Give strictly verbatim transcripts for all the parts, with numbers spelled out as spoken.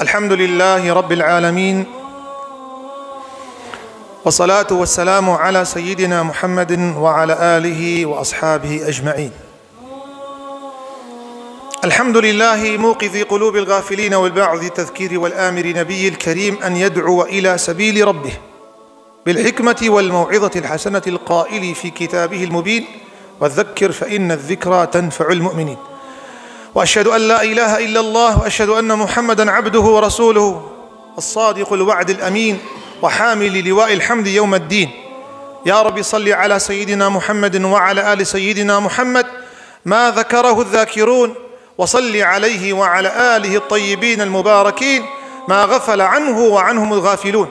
الحمد لله رب العالمين، والصلاة والسلام على سيدنا محمد وعلى آله وأصحابه أجمعين. الحمد لله موقظ قلوب الغافلين والباعث التذكير والآمر نبي الكريم أن يدعو إلى سبيل ربه بالحكمة والموعظة الحسنة القائل في كتابه المبين: "وذكر فإن الذكرى تنفع المؤمنين". وأشهد أن لا إله إلا الله، وأشهد أن محمدا عبده ورسوله الصادق الوعد الأمين وحامل لواء الحمد يوم الدين. يا رب صل على سيدنا محمد وعلى آل سيدنا محمد ما ذكره الذاكرون، وصل عليه وعلى آله الطيبين المباركين ما غفل عنه وعنهم الغافلون.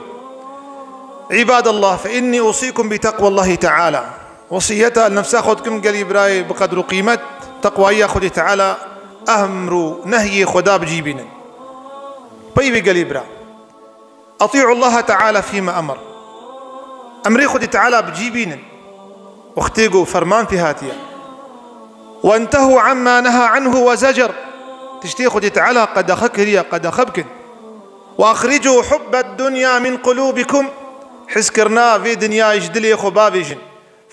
عباد الله، فإني أوصيكم بتقوى الله تعالى. Wesiyeta li nefsa xwe dikim gelî birayê bi qedr û qîmet, teqwaya Xwedê Teala, emr û nehyê Xweda bi cî bînin. Peyvê gelî bira. أطيعوا الله تعالى فيما أمر. Emrê Xwedê Teala bi cî bînin. Wextê ku ferman tê hatiye. وانتهوا عما نهى عنه وزجر. Tiştê Xwedê Teala qedexe kiriye, qedexe bikin. وأخرجوا حب الدنيا من قلوبكم. Hizkirina vê dinyayê ji dilê xwe bavêjin.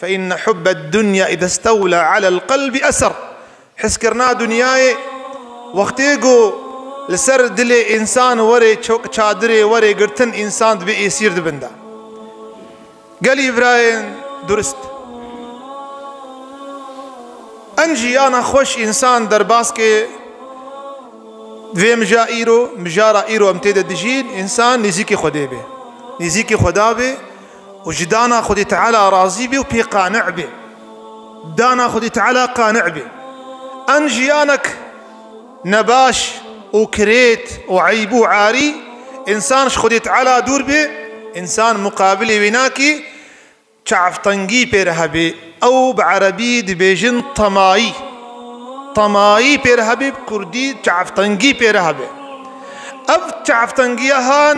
فإن حب الدنيا إذا استولى على القلب أسر. Hizkirina dinyayê wextê ku li ser dilê însan were ço-, çadirê were girtin, însan dibe êsîr dibin de. Gelî birayên durist. En jiyana xweş însan derbas ke vê mija îro, mijara îro em tê de dijîn, însan nêzîkî Xwedê be. Nêzîkî Xweda be û ji dana Xwedê Teala razî be û pê qane be. Dana Xwedê Teala qane be. En jiyanek nebaş û kirêt û eyb û arî, însan ji Xwedê Teala dûr be, însan muqabilê wê nakî, çavtengî pê re hebe. Ew bi erebî dibêjin temayî. Temayî pê re hebe, bi kurdî çavtengî pê re hebe. Ev çavtengiya han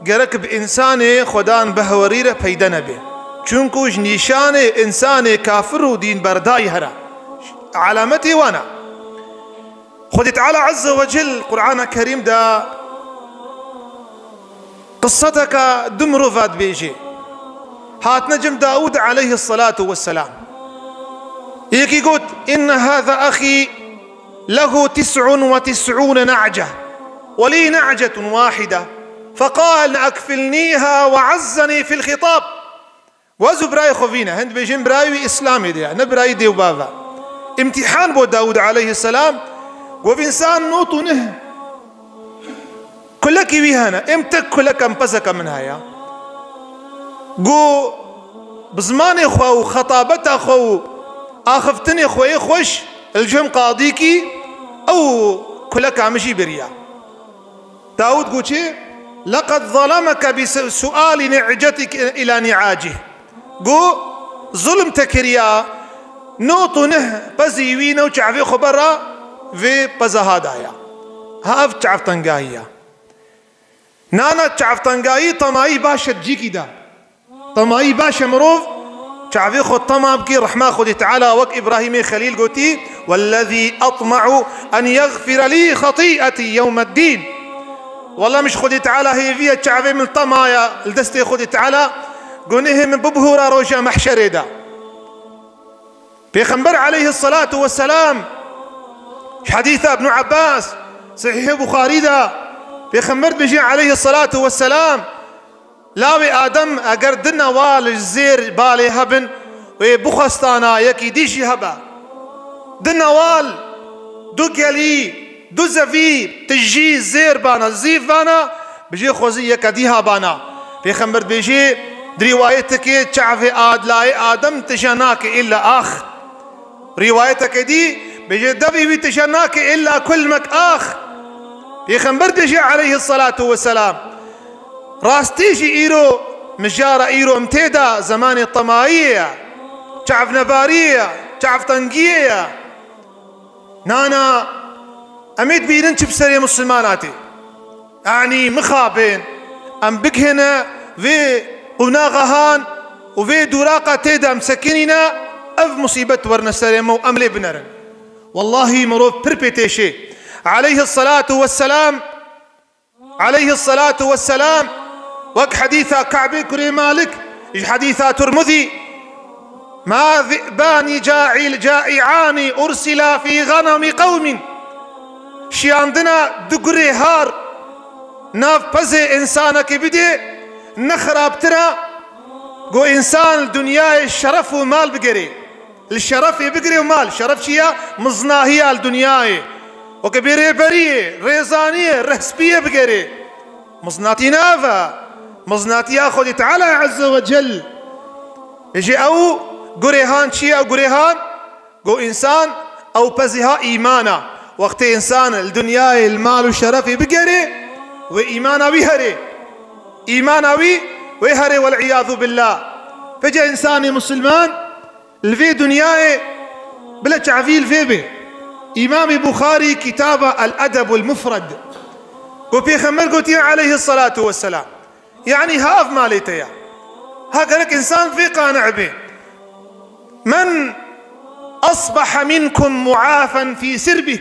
gerek bi însanê Xwedan behwerî re peyde nebe. Çunku ji nîşanê însanê kafir û dînberdayî here. Alametê wan e. Xwedê Teala Azze ve Cel Qur'ana Kerîm de qiseteke du mirova dibêje. Hatine cem Dawûd aleyhisselatu vesselam. Yekî got: "إن هذا أخي له تسع وتسعون نعجة ولي نعجة واحدة فقال أكفلنيها وعزني في الخطاب." Wez û birayê xwe vîne. Hin dibêjin birayê wî Îslamê de ye, ne birayê dê û bav e. Îmtîhan bo Dawûd aleyhisselam. Go vî însan not û neh kulekî wî hene. Êm tek kulek em pezeke min heye. Go bi zimanê xwe û xetabeta xwe û axiftinê xwe yê xweş li cem qadîkî ew kuleka min jî biriya. Dawûd got çi? "لقد ظلمك بسؤال نعجتك إلى نعاجه." Got, zulm te kiriya, not û neh pezî wî ne û çavê xwe bera vê peza ha daya. Ha ev çavtengahî ya. Nana çavtengahî temayî baş e cîkî de. Temayî baş e mirov çavê xwe tema bike rehma Xwedê Teala, wek Îbrahîmê Xelîl gotî: "والذي أطمع أن يغفر لي خطيئتي يوم الدين." Wela min ji Xwedê Teala hêviye çavê min temaya li destê Xwedê Teala gunehê min bibihûra roja mehşerê de. Pêxember aleyhisselatu vesselam ji hedîsa Ibn Abbas Sehîhê Buxarî de Pêxember dibêje aleyhisselatu vesselam, Lawê Adem eger du newal ji zêr balê hebin, wê bixwestana yekî dî jî hebe. Du newal, du gelî, du zevî, tijî zêr bana, zîv bana, bijê xwezî yeke dî ha bana. Pêxember dibêjê, di rîwayetekê çavê ad-, layê Adem tije nake îlla ax. Rîwayeteke dî bêje, devê wî tije nake îlla kulmek ax. Pêxember dibêje aleyhisselatu vesselam, rastî jî îro, mijara îro em tê de zemanê temayiyê ye, çavnebariyê ye, çavtengiyê ye. Nana, em ê dibînin çi bi serê misilmana tê. Yanî mixabin, em bigihine vê qonaxa han û vê dûraqa tê de em sekinîne, ev musîbet werine serê me û em lê binerin. Wellahî mirov pir pê têşê. Aleyhisselatu vesselam Aleyhisselatu vesselam, wek hedîsa Ka'bê kurê Malik, ji hedîsa Tirmizî, "Ma zi'bani ca'il ca'i'ani ursila fî ganami qewmin." Şiyandina du gurê har nav pezê însanekî bidê, ne xirabtir e, ku însan li dinyayê şeref û mal bigerê. Li şerefê bigirê û mal. Şeref çi ye? Miznahiya li dinyayê. Weke bê rêberiyê, rêzaniyê, rehsbiyê bigerê. Miznatî nav e. Miznatiya Xwedê Teala Azze ve Cel. Ji ew gurê han çi ye? Ew gurê han, go însan ew pezî ha îman e. Wextê însan li dinyayê li mal û şerefê bigerê, wê îmana wî herê. Îmana wî wê herê, wel iyadu billah. Pece însanê musulman li vê dinyayê bila çavî li vê bê. Îmamê Buxarî kitaba El Edebul Mufred, ku Pêxember gotiye aleyhissalatu vesselam, yanî ha ev malê te ye. Ha gerek însan vê qane bê. "Men asbaha minkum muafen fî sirbih."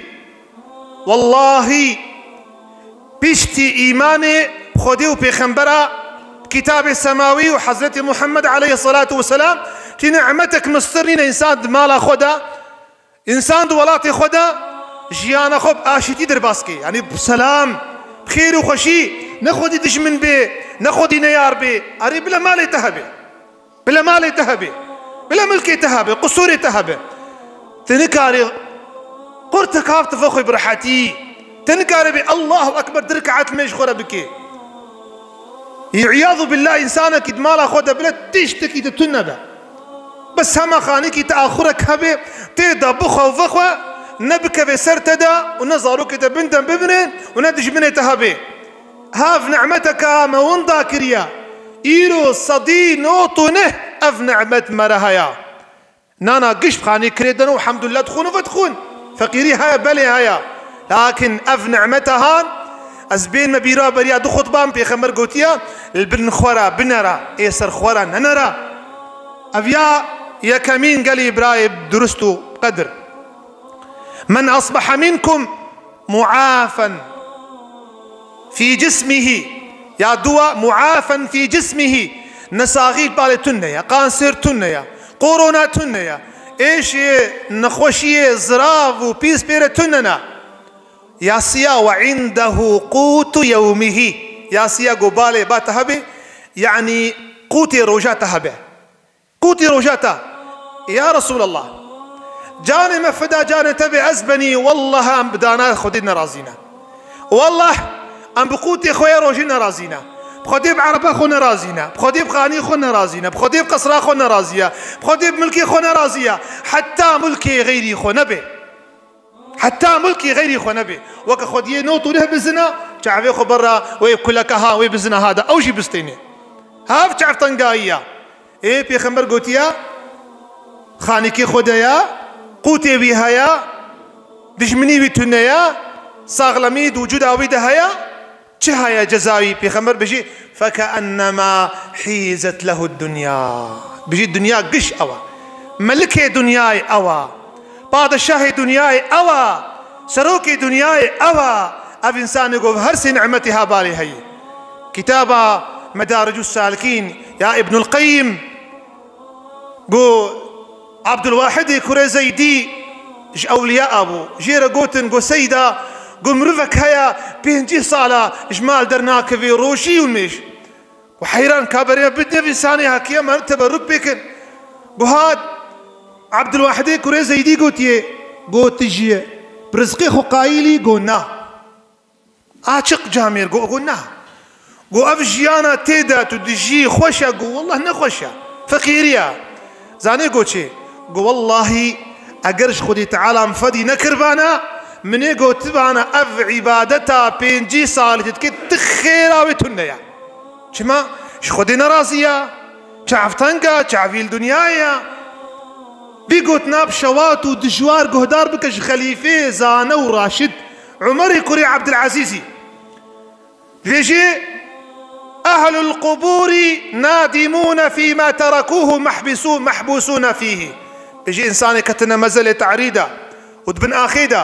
Wallahî, piştî îmanê Xwedê û Pêxembera, kitabê semawî û Hezretî Muhammed aleyhissalatu vesselam, tî ni'metek mistir nîne însan di mala xwe de, însan di welatê xwe de jiyana xwe bi aşîtî derbas ke. Yanî bi selam, bi xêr û xweşî, ne xwedî dijmin bê, ne xwedî neyar bê. Erê bila malê te hebe. Bila malê te hebe, bila milkê te hebe, qusûrê te hebe. Tu nikarî qurtek hav tu vexwe bi rehetî. Tu nikarî bê Allahu Ekber du rekaet limê ji xwe re bikê. Îyadu billah, însanekî di mala xwe de bila tiştekî di tune be. Bes hema xanîkî te axurek hebe, tê de bixwe û vexwe, ne bikeve ser te de û ne zarokê te bin te bibine û ne dijminê te hebe. Hav ni'meteka me winda kiriye. Îro sedî nod û neh ev ni'met me re heye. Nana gişt xanî kirê din û hemdulillah dixwin û vedixwin. Feqîrî heye, belê heye. Lakin ev ni'meta han, ez bên me bîra beriya du xutban Pêxember gotiye, li bin xwe re binere, ê ser xwe re nenere. Ev ya yekemîn gelî birayê durust û qedir. Men asbaha minkum muafen fî cismihî, ya dua muafen fî cismihî, nesaxî balê tune ye, kanser tune ye, korona tune ye, êşê nexweşiyê zirav û pîs pê re tune ne. Yasiya we indehu qutu yewmihî, yasiya go balê ba te hebe, yanî qûtê roja te hebe. Qûtê roja te, ya Resûlallah, canê me fida canê te be, ez benî, wallah em bi dana Xwedê nerazî ne. Wallah em bi qûtê xwe ya rojê nerazî ne. Bi Xwedê bi ereba xwe nerazî ne. Bi Xwedê bi xanî xwe nerazî ne. Bi Xwedê bi qesra xwe nerazî ye. Bi Xwedê bi milkê xwe nerazî ye. Heta milkê xeyrî xwe nebe. Heta milkî xeyrî xwe nebe. Weke xwediyê nod û neh bizina, çavê xwe berra wê kuleka ha, wê bizina ha de, ew jî bistêne. Hav çavtengayî ya. Ê Pêxember gotiya, xanîkê xwe de ya, qûtê wî heye, dijminî wî tune ye, saxlemî di wicûda wî de heye, çi heye cezayî? Pêxember bijî, "Fekeennemâ hîzet lehu dunya." Bijî, dinya giş ew e. Melikê dinyayê ew e. Padişahê dinyayê ew e. Serokê dinyayê ew e. Ev însanê go her sê ni'metê ha balê heye. Kitaba Medaricus Salikîn ya Îbnul Qeyyim go Abdulwahidê kurê Zeydî ji ewliya bû. Jê re gotin, go, Seyda, go, mirivek heye, pêncî sala ji mal dernakevê, rojî û mêj. Go, heyran, ka berê bidne vî sanê hakiye, me teberruk pêkin. Go, hat, Abdulwahidê kurê Zeydî gotiye, go, tu ji bi rizqê xwe qayîlî? Go, na. Açiq camêr go, go na. Go ev jiyana tê de tu dijî xweş e? Go wallah ne xweş e. Feqîrî ye. Zanê go çi? Go wallahî eger ji Xwedî Teala min fedî nekiribana, min ê gotibana ev îbadeta pêncî salî tu dikî, tu xêra wê tune ye. Çima? Ji Xwedê nerazî ye. Çavteng e, çavî li dinyayê ye. Vî gotina bi şewat û dijwar guhdar bike ji xelîfê zane û raşid Umerê kurê Ebdilezîzî. Dibêjê, "Ehlul qubûrî nadîmûne fîma terekûhu mehbisû-, mehbûsûne fîhî." Bêjê, însanê ketine mezelê te'rî de û di bin axê de.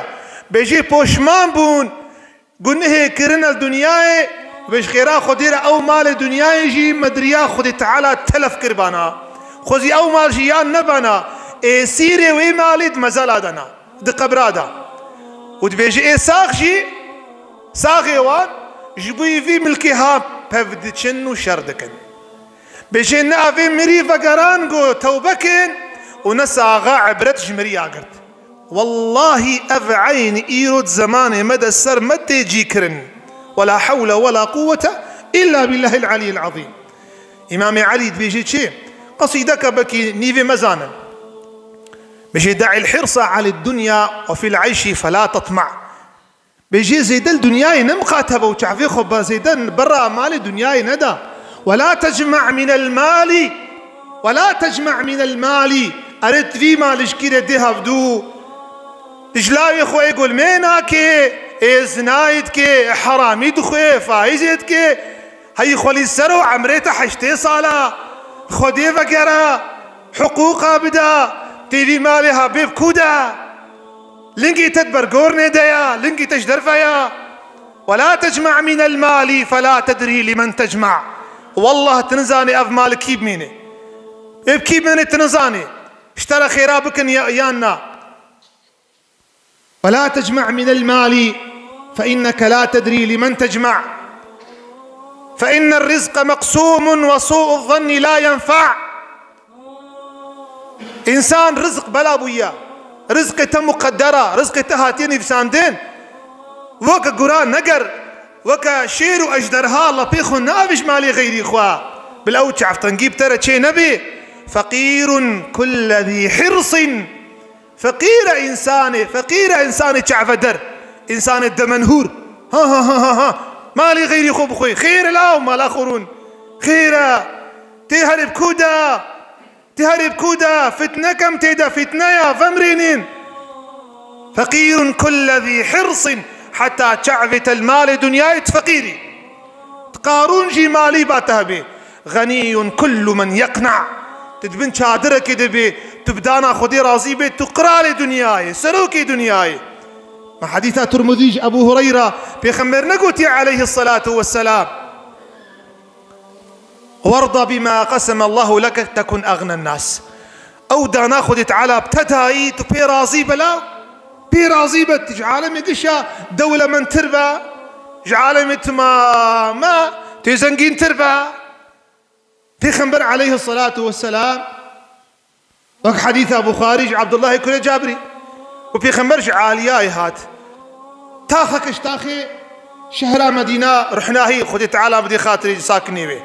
Bêjê, poşman bûn, gunehê kirine li dinyayê, Bêj xêra Xwedê re ew malê dinyayê jî me di riya Xwedê Teala telef kiribana. Xwezî ew mal jî yan nebana, êsîrê wê malê di mezela de na, di qebra de. Û dibêje ê sax jî, saxê wan ji bo vî milkê ha pev diçin û şer dikin. Bêje ne evê mirî vegeran got tewbe kin û ne saxa ibret ji mirî ya girt. Wellahî ev eyn îro di zemanê me de ser me tê cî kirin. Wela hewle wela quwwete illa billahil aliyyil azîm. Îmamê Elî dibêje çi? Qesîdeke bekî nîvê me zanin. Bêje: "De'il hirsa aled dunya ve fil eyşi fela tetma." Bêjê zêde li dinyayê nemiqate be û çavê xwe be zêde bera malê dinyayê neda. "Wela tecma minel malî, wela tecma minel malî." Erê tu vî malê ji kî re dê hevdû? Tu ji lawê xwe ê gulmê nake, ê zinayê dike, ê heramî dixwe, ê faîzê dike. Hey xwelî ser û emrê te heştê sala. Xwedê vegere, hiqûqa bide, tê vî malê ha bê bi ku de? Lingî te di bergornê de ya, lingî te ji derve ya. "Wela tecma minel malî fela tedrî limen tecma." Wallah tu nizanî ev mal kî bimîne. Ê bi kî bimîne tu nizanî. Ji te re xêra bikin ya, yan na. "Wela tecma minel malî fe inneke la tedrî limen tecma. Fe innel rizqe meqsûmun ve sû'u zannî la yenfa." Însan rizq bela bûye. Rizqê te muqedera, rizqê te hatiye nivîsandin. Weke gura neger, weke şêr û ejderha lepê xwe neavê ji malê xeyrî xwe. Bila ew çavtengî bi te re çê nebê. "Feqîrun kulle zî hirsin." Feqîr e însanê, feqîr e însanê çaveder, însanê demenhûr. Ha, ha, ha, ha, ha. Malê xeyrî xwe bixwe. Xêr e law mala xwe rûn. Xêr e. Tê herê bi ku de? Tê herê bi ku de? Fitne kem tê de, fitne ya, vemrînin. Feqîrun kulle zî hirsin. Heta çavê te li malê dinyayê tu feqîrî. Tu Qarûn jî malî ba te hebê. Xenîyun kullu men yeqna. Tu di bin çadirekê de bê, tu bi dana Xwedê razî bê, tu qiralê dinyayê, serokê dinyayê. Me hedîsa Tirmizî ji Ebû Hureyra, Pêxember negotiye aleyhisselatu vesselam: "Warda bima qasema Allahu leke tekun agnen nas." Ew dana Xwedê Teala bi te dayî, tu pê razî be la, pê razî be, tu ji alemê gişa dewlemendtir be, ji alemê tima me, tu zengîntir be. Pêxember aleyhisselatu vesselam, wek hedîsa Buxarî ji Abdullahê kurê Cabirî, û Pêxember ji aliyayê hat. Taxeke ji taxê şehra Medîna ruhnahî, Xwedê Teala bidê xatirê sakinê wê.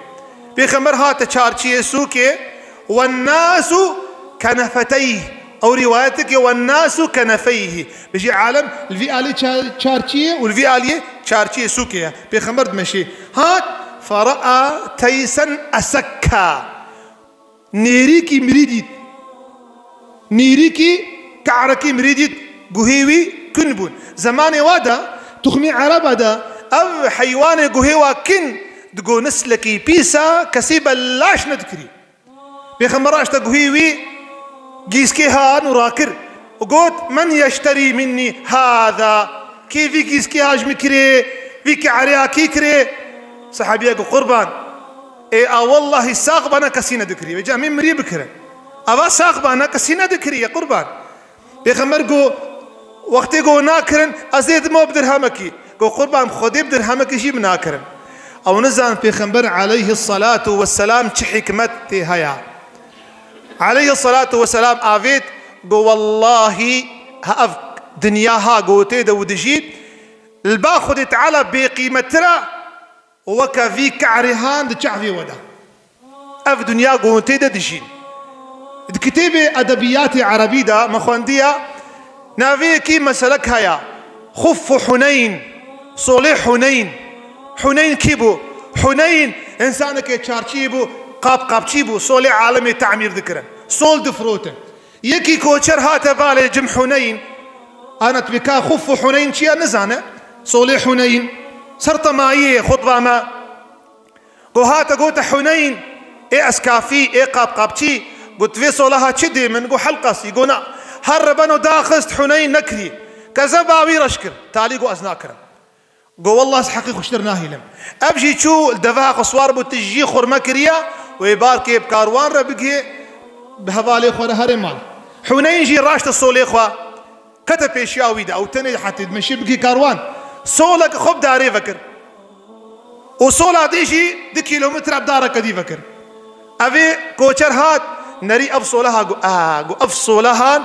Pêxember hate çarçiyê sûkê, "Wen nasu kenefeteyh." Ew rîwayeteke, "Wen nasu kenefeyh." Bijî alem li vî alî ça-, çarçiyê û li vî aliyê çarçiyê sûkê ye. Pêxember dimeşê. Hat, "Fera'a teysen esekka." Nêrîkî mirî dît. Nêrîkî, ke'rekî mirî dît, guhê wî kin bûn. Zemanê wa de, tuxmî Ereba de, ev heywanê guhê wa kin digo nislekî pîs e, kesî belaş nedikirî. Pêxember raşte guhê wî gîskê han û rakir û got, "Men yeşterî minnî hâzâ?" Kê vî gîskê ha ji min kirê, vî ke'rê ha kî kirê? Sehabîye got, "Qurban, ê a wellahî sax bana kesî nedikirî. Vêca min mirî bikirin. Ava sax bana kesî nedikirî, ya qurban." Pêxember got, wextê got nakirin, ez ê dimo bi dirhemekî. Got, "Qurban, Xwedê bi dirhemekî jî min nakirin." Ew nizan Pêxember aleyhisselatu vesselam çi hikmet tê heye. Aleyhisselatu vesselam avêt, got, "Wellahî, ha ev dinya ha gotê de û dijî, li ba Xwedê Teala bêqîmettir e, weke vî ke'rê han di çavê we de." Ev dinya gotê de dijîn. Di kitêbê Edebiyatê Erebî de me xwendiye, navê yekî meselek heye. Xuffu Huneyn, solê Huneyn. Huneyn kî bû? Huneyn însanekê çarçî bû, qap qapçî bû, solê alemê tamîr dikirin. Sol difirotin. Yekî koçer hate balê cim Huneyn. Ana tu bê ka Xuffu Huneyn çi ye nizane. Solê Huneyn. Ser temayiyê xutba me. Go hate gote Huneyn, ê eskafî, ê qapqapçî, got, "Vê sola ha çi dê min?" Go, "Helqasî." Go, "Na." Her re beno daxist, Huneyn nekirî. Kezeba wî reş kir. Talî go, "Ez nakirim." Go, "Wallah, ez heqî xweştir nahîlim." Ev jî çû, li deva xwe swar bû, tijî xurme kiriye, wê barkê bi karwan re bigihê, bi hevalê xwe re herê mal. Huneyn jî raşte solê xwe, kete pêşiya wî de, ew tenê hetê dimeşî bigihê karwan. Solek xwe bi darê vekir. Û sola dî jî du kîlometre bi dareke dî vekir. Evê koçer hat, nerî ev sola ha, go, "A, go, ev sola han,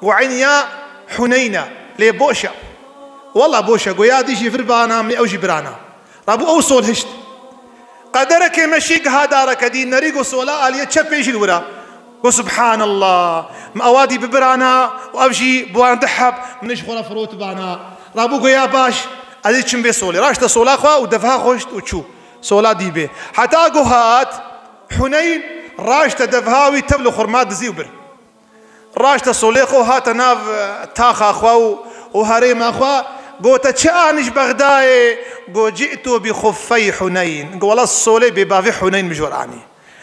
go, eyniya Huneyn e, lê boş e." "Wela boş e," go, "ya dî jî vir bana, min ew jî birana." Rabû ew sol hişt. Qederekê meşî giha dareke dî, nerî go sola aliye çepê jî li wira. Go, "Subhanallah, min ewa dî bibirana û ev jî bi wan du heb min ji xwe re firotibana." Rabû go, "Ya baş, ez ê çim vê solê." Raşte sola xwe û devha xweşt û çû. Sola dî bê. Heta go hat Huneyn, raşte devha wî tev li xurma dizî û bir. Raşte solê xwe û hate nav, e, taxa xwe û, û herêma xwe, gote, "Çi anî ji Bexdayê?" Go, "Ci'tu bi xuffey Huneyn." Go, "Wela solê bêbavê Huneyn min ji we re anî."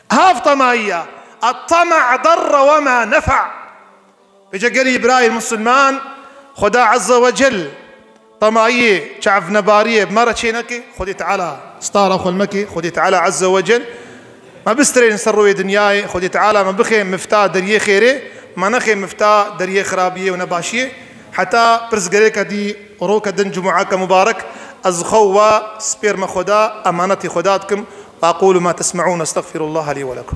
Hav temayiya. At-tama' darra we ma nefa'. Vêce gelî birayê misilman, Xweda Azze ve Cel temayiyê çavnebariyê bi me re çêneke, Xwedê Teala stara xwe li me ke, Xwedê Teala Azze ve Cel me bistrên ser rûyê dinyayê, Xwedê Teala me bixê mifta deriyê xêrê, me nexê mifta deriyê xirabiyê û nebaşiyê. Heta pirsgirêke dî, roke din, cumuake mubarek, ez xwe û we spêrme Xweda, emanetê Xweda dikim. وأقول ما تسمعون، أستغفر الله لي ولكم.